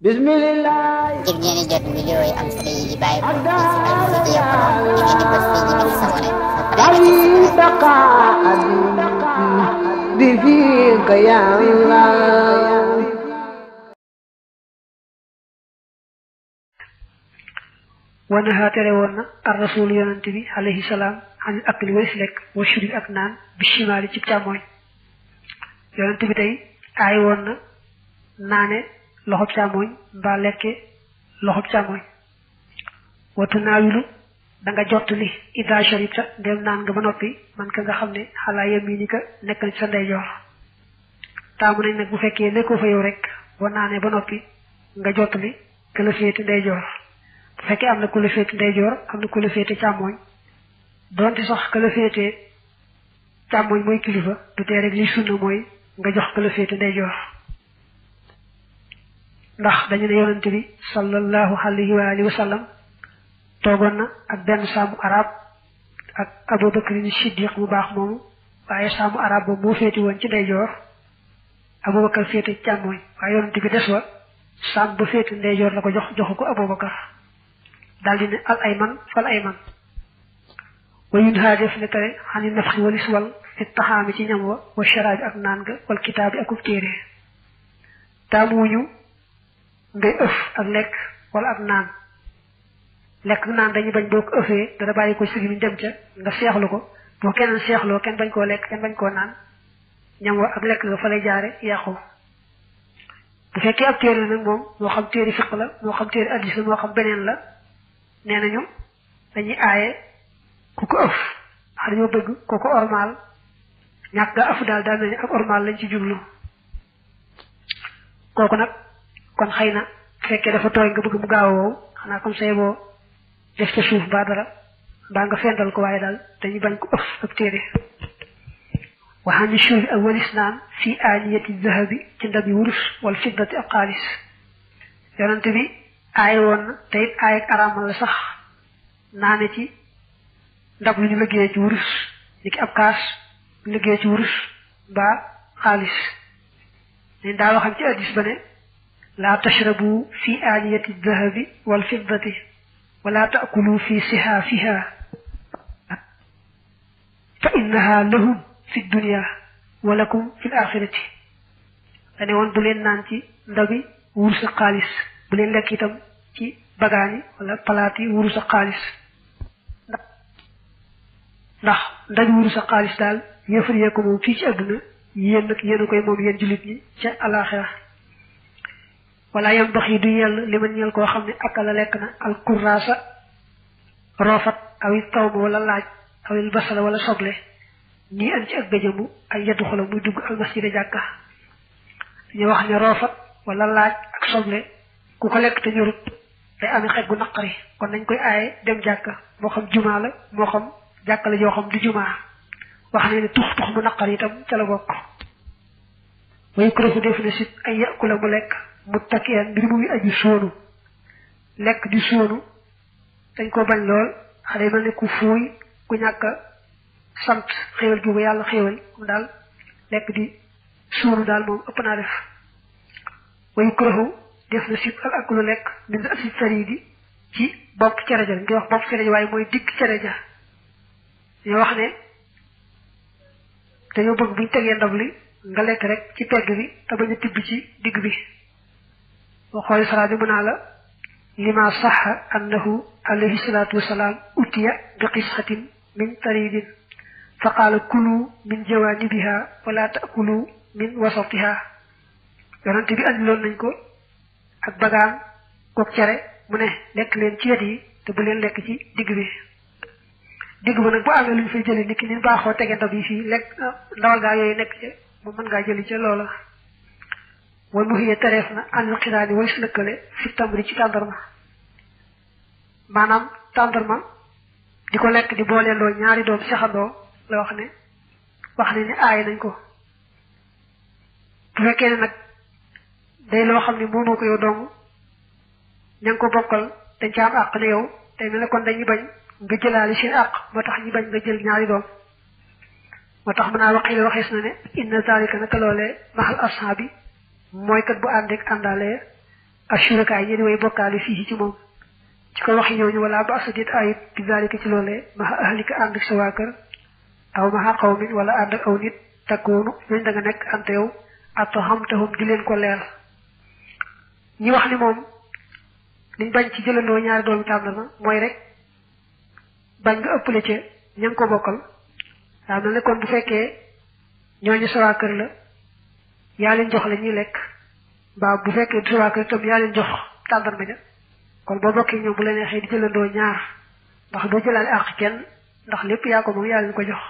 Bismillah. ngir ngeen jot vidéo yi am solo yi bàyyi ko ci Sifal Vidia Pro da ngeen di bës fii ñu bind s'abonné بفيك يا الله ونها تريونا الرسول يونتبي عليه السلام عن الأكل والسلك والشرب أكنان بالشمال تشاموي يونتبي تاي أي ونا نانه لوخو تشاموي با لكي لوخو تشاموي وتناولو danga jottali ida sharibta dem nan nga ba noppi man ka nga xamne xala yaminika nekkal ci sa ndeyjoor taamu nañ nag bu fekkee nekkoo fa yow rek boo naanee ba noppi nga jottali ka la féete ndeyjoor bu fekkee am na ku la féete ndeyjoor am na ku la féete càmmooñ donte sax ka la féete càmmooñ mooy kilifa du tee rek li sunna mooy nga jox ka la féete ndeyjoor ndax dañu ne yonante bi sallallahu alayhi wa alihi wa sallam togon na ak ben saamu arab ak Abu Bakr as-Siddiq bu baax moomu waaye saamu arab ba moo féeti woon ci ndeyjoor Abu Bakr féete càmmooñ waaye yonante bi des wa saam ba féete ndeyjoor la ko joxu ko Abu Bakr daldi ne al ayman fal ayman wa yunha def ne tare xani nafxi walis wal fi taxaami ci ñam wa sharaab ak naan ga wal kitaabi akub téere taamuñu ngay ëf ak lekk wala ak naan lek naan dañu bañ bok ëfé dara bayyi ko ci dem ca nga xéxlu ko bo kenn xéxlo kenn bañ ko lek kenn bañ ko naan ñam wa ak lek nga fa lay jaare yaxu bu fekkee ab téere nag moom moo xam téere fiq la moo xam téere hadis la moo xam beneen la nee nañu dañuy aaye ku ko ëf xar ñoo bëgg ko ko ormal ñàkk nga ëf daal daal nañu ak ormal lañ ci jublu kooku nag kon xëy na fekkee dafa tooy nga bëgg mu gaaw woow xanaa comme say boo def ca suuf ba dara ba nga fendal ko waaye daal dañu bañ ko ëf ak téere waxaani shurbi ak walis naan fi aaniyati zahabi ci ndabi wurus wal fiddati ak xaalis yonante bi aaye woon na te it aaye ak araamal la sax naane ci ndab lu ñu liggéey ci wurus ni ki ab kaas ñu liggéey ci wurus ba xaalis dañ daa waxam ci hadis ba ne la tashrabu fi aaniyati zahabi wal fiddati ولا تأكلوا في سحافها فإنها لهم في الدنيا ولكم في الآخرة أنا وان بولين نانتي ndabbi wurus xaalis bu leen lekk itam ci bagaani wala palaati wurus xaalis ndax ndabi wurus xaalis daal yëfar yee ko moom fii ci àdduna yéen nag yéen a koy moom yéen jullit ñi ca alaxira wala yam baxi du yell li man ñel koo xam ne akala lekk na al kurrasa roofat awi tawma wala laaj awil basala wala soble nii an ci ak gëjëmu ay yeddu xola muy dugg al masjida jàkka ñu wax ne roofat wala laaj ak soble ku ko lekk te ñorut day amee xet gu naqari kon nañ koy aaye dem jàkka moo xam jumaa la moo xam jàkka la joo xam du jumaa wax ne tux mu naqari itam ca la bokk way ko def na sit ay yakula mu lekk muttakiyan mbir muy aju soonu lekk di soonu dañ ko bañ lool xale mel ne ku fuuy ku ñàkk sant xéwal gi ko yàlla xéwal mu daal lekk di soonu daal moom ëpp naa def way kuréxu def na sib ak akulu lekk min asid saridi ci bopp cere ja ngi wax bopp cere ja waaye mooy digg cere ja dañoo wax ne dañoo bëgg buñ tegee ndab li nga lekk rek ci pegg bi te bañ a tibb ci digg bi وخوي صلاه منالا لما صح انه عليه الصلاه والسلام اتي بقصه من طريد فقال كلوا من جوانبها ولا تاكلوا من وسطها يونت بي اندلون نانكو ak bagaan kok ciare mu ne lek len ci yedi te bu len lek ci digg bi digg bu nak bu amé luñ fay jëlé niki ni baaxo tégué ndab yi fi lek ndawal ga yoy nek ci mo mën nga jëli ci loola والمهي تريفنا عن القران ويسلكله في التمر ci tandarma manam tandarma diko lek di bolelo ñaari doom saxando la wax ne ay nañ ko bu fekkee nak day lo xamni moomo ko yow dong ñang ko bokkal dañ ci am ak ne yow tay mel kon dañuy bañ nga jëlali seen ak motax ñi bañ nga jël ñaari doom motax mëna waxi waxes na ne inna zalika nak lolé mahal ashabi moy kat bu ànd ak àndaale ashuraka ñi di way bokkaale fii ci moom ci ko wax ñooñu wala ba asadit ayit bi zalika ci loolee ma ahlika ànd ak sa waa kër aw ma qawmin wala ànd ak aw nit takkoonu ñooñ da nga nekk ante yow ato xamtahum di leen ko leer ñi wax ni moom liñ bañ ci jëlandoo ñaari doomi tàndarma mooy rek bañ nga ëppale ca ña ko bokkal daa mel ne kon bu fekkee ñooñu sa waa kër la yaa leen jox la ñuy lekk mbaa bu fekkee du sa waa kër itam yaa leen jox tàndarma ja kon boo bokkee ñoom bu la neexee di jëlandoo ñaar ndax doo jëlaale àq kenn ndax lépp yaa ko moom yaa leen ko jox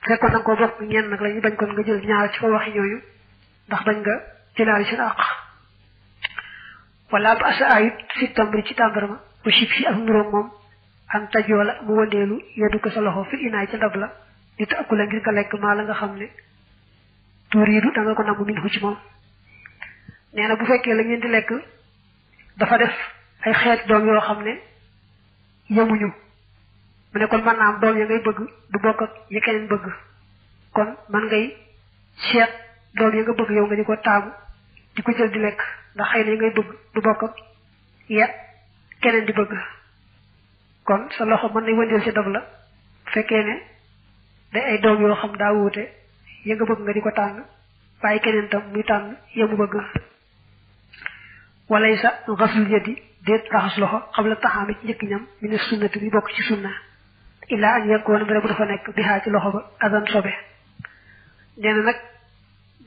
fekkoon da nga koo bokk ñenn nag la ñu bañ kon nga jël ñaar ci ko waxi ñooñu ndax bañ nga jëlaale seen àq wala ba asa ayit fi tambri ci tàndarma ba chib si ak nuróom moom an tajoola mu wëndeelu yeddu ko sa loxo fi inaay ca ndab la di ta akula ngir nga lekk maa la nga xam ne tuuriidu da nga ko namm min hu ci moom nee na bu fekkee la ngeen di lekk dafa def ay xeet doom yoo xam ne yemuñu mu ne kon mën naa am doom ya ngay bëgg du bokk ak ya keneen bëgg kon man ngay seet doom ya nga bëgg yow nga di ko taamu di ko jël di lekk ndax xëy na ya ngay bëgg du bokk ak ya keneen di bëgg kon sa loxo mën nay wëndeel ci dab la fekkee ne day ay doom yoo xam daa wuute ya nga bëgg nga di ko tànn waaye keneen tam muy tànn ya mu bëgg walay sa xasul yeddi déet raxas loxo xam la taxaami ci njëkk ñam mi ne sunnati bi bokk ci sunna illaa an yakkoon mbere bu dafa nekk bi xaa ci loxo ba azan sobe nee na nag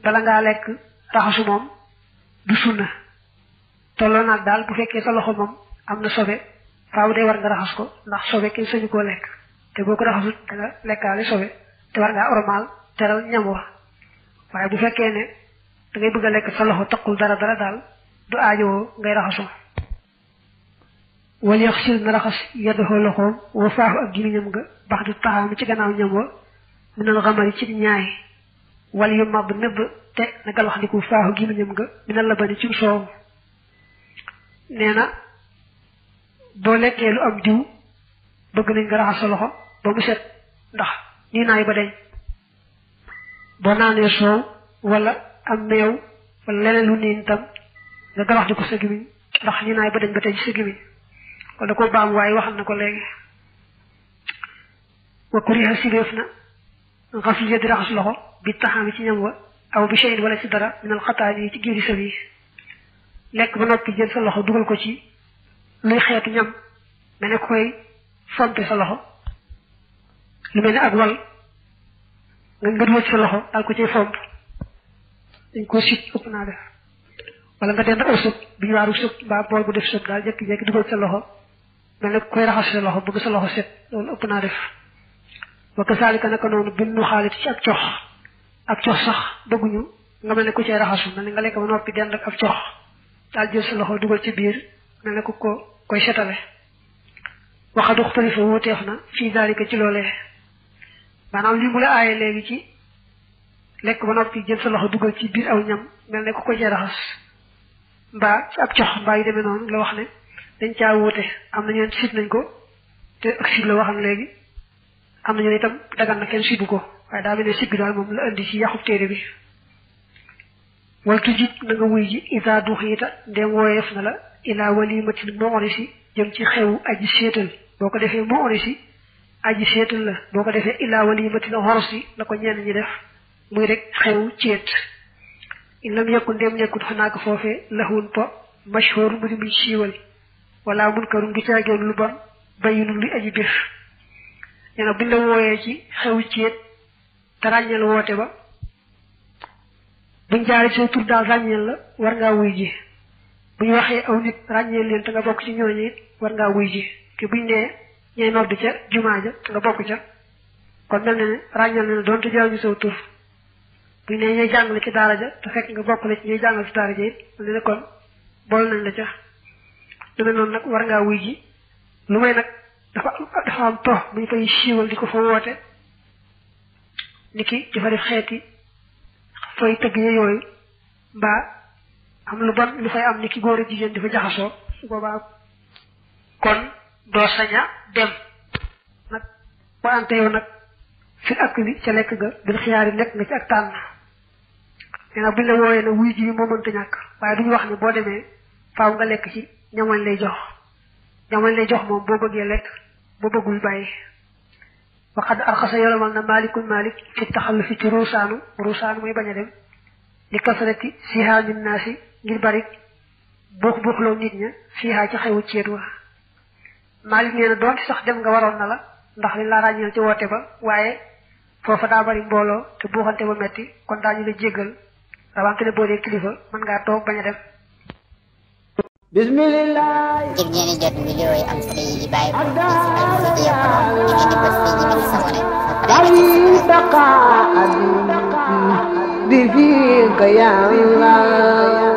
bala ngaa lekk raxasu moom du sunna tolloo naag daal bu fekkee sa loxo moom am na sobe faaw day war nga raxas ko ndax sobe kenn sañu koo lekk te boo ko raxasut da nga lekkaale sobe te war ngaa ormaal teral ñam wa waaye bu fekkee ne da ngay bëgg a lekk sa loxo taqul dara daal du aajowoo ngay raxasoo wal yaxsil na raxas yaddoxoo loxoom wa faaxu ak gimiñam nga bax du taxaami ci gannaaw ñam wa minal xamari ci ñaay wal yu mab nëbb te na galax ndiku faaxu gimiñam nga minal la bani ci soow nee na boo lekkee lu am diw bëgg nañ nga raxas sa loxo ba mu set ndax nii naay ba deñ boo naanee soow wala am meew wala leneen lu niin tam nga galax di ko sa gimiñ ndax nii naay ba deñ ba tey ci sa gimiñ kon da ko baam waaye waxal na ko léegi wa kuriha sileef na xasul yeddi raxas loxo bi taxaami ci ñam wa aw bi cheyin wala ci dara minal xataan yi ci géeri sëb yi lekk ba noppi jël sa loxo dugal ko ci luy xeetu ñam mel ne koy fompe sa loxo lu mel ne ak wal nga dugal ci sa loxo daal ko cay fomp dañ koo sit ëpp naa def wala nga dend aw sëb bi ñu waaru sëb mbaa bool bu def sëb daal jékki-jékki dugal sa loxo mel ne koy raxas sa loxo bëgg sa loxo set loolu ëpp naa def wa kasaalika naka noonu bindu xaalit ci ab cox sax bëgguñu nga mel ne ku cay raxasu mel ne nga lekk ba noppi dend ak ab cox daal jël sa loxo dugal ci biir mel ne ku koy setale waxadu xtalifa wuuteef na fii daalika ci loolee maanaam li mu la aaye léegi ci lekk ba noppi jël sa loxo dugal ci biir aw ñam mel ne ku ko cay raxas mbaa ci ab cox mbaa yu demee noonu la wax ne dañ caa wuute am na ñeen sit nañ ko te ak sit la waxam léegi am na ñu itam dagan na kenn sibu ko waaye daa mel ne sit bi daal moom la indi ci yaxub téere bi wal tujib na nga wuy ji isa du xiita ndem wooyeef na la ilaa walimatin moorisi jëm ci xewu aji séetal boo ko defee moorisi aji séetal la boo ko defee ilaa walimatin horsi la ko ñenn ñi def muy rek xewu céet in lam yakku ndem nekkut xanaa ko foofee laxun po mashhur mu di muy siiwal wala munkarun du caageen lu bon bayinun luy aji bir nee na buñ la wooyee ci xewu céet te ràññeel woote ba buñ jaaree ci tur daal ràññeel la war ngaa wuy ji buñ waxee aw nit ràññeel leen te nga bokk ci ñooñu it war ngaa wuy ji te buñ nee ñee nodd ca jumaa ja te nga bokk ca kon mel na ne ràññeel na doonte jaaruñu saw tur buñ nee ñooy jàngale ci daara ja te fekk nga bokk la ci ñooy jàngale ci daara ja it li ne kon bool nañ la ca lu mel noonu nag war ngaa wuy ji lu may nag dafa am to bu ñu koy siiwal di ko fa woote ni ki dafa def xeeti fay tëgg yooyu mbaa am lu bon lu fay am ni ki góor ak jigéen di fa jaxasoo su boobaa kon doo saña dem nag boo ante yow nag fi ak li ca lekk ga bil xiyaari nekk nga ci ak tànn nee na buñ la wooyee ne wuy ji moo mënta ñàkk waaye duñu wax ne boo demee faaw nga lekk ci ñamañ lay jox moom boo bëggee lekk boo bëggul bàyyi waxad arxasa yolomal na malikul malik fi taxallufi ci ruusaanu mooy bañ a dem li kasarati sihaamin naasi ngir bari buux loo nit ña fiihaa ci xewu ceet wa malik nee na doon sax dem nga waroon na la ndax li la ràññeel ci woote ba waaye foofa daa bari mbooloo te buuxante ba metti kon daañu la jéggal rawante ne boo dee kilifa mën ngaa toog bañ a dem bismillah ngir ngeen di jot vidéo yi am solo yi di bàyyi ko ci Al-Mouridiyyah ngeen di bës fii ñu bind s'abonné bi fiika ya Allah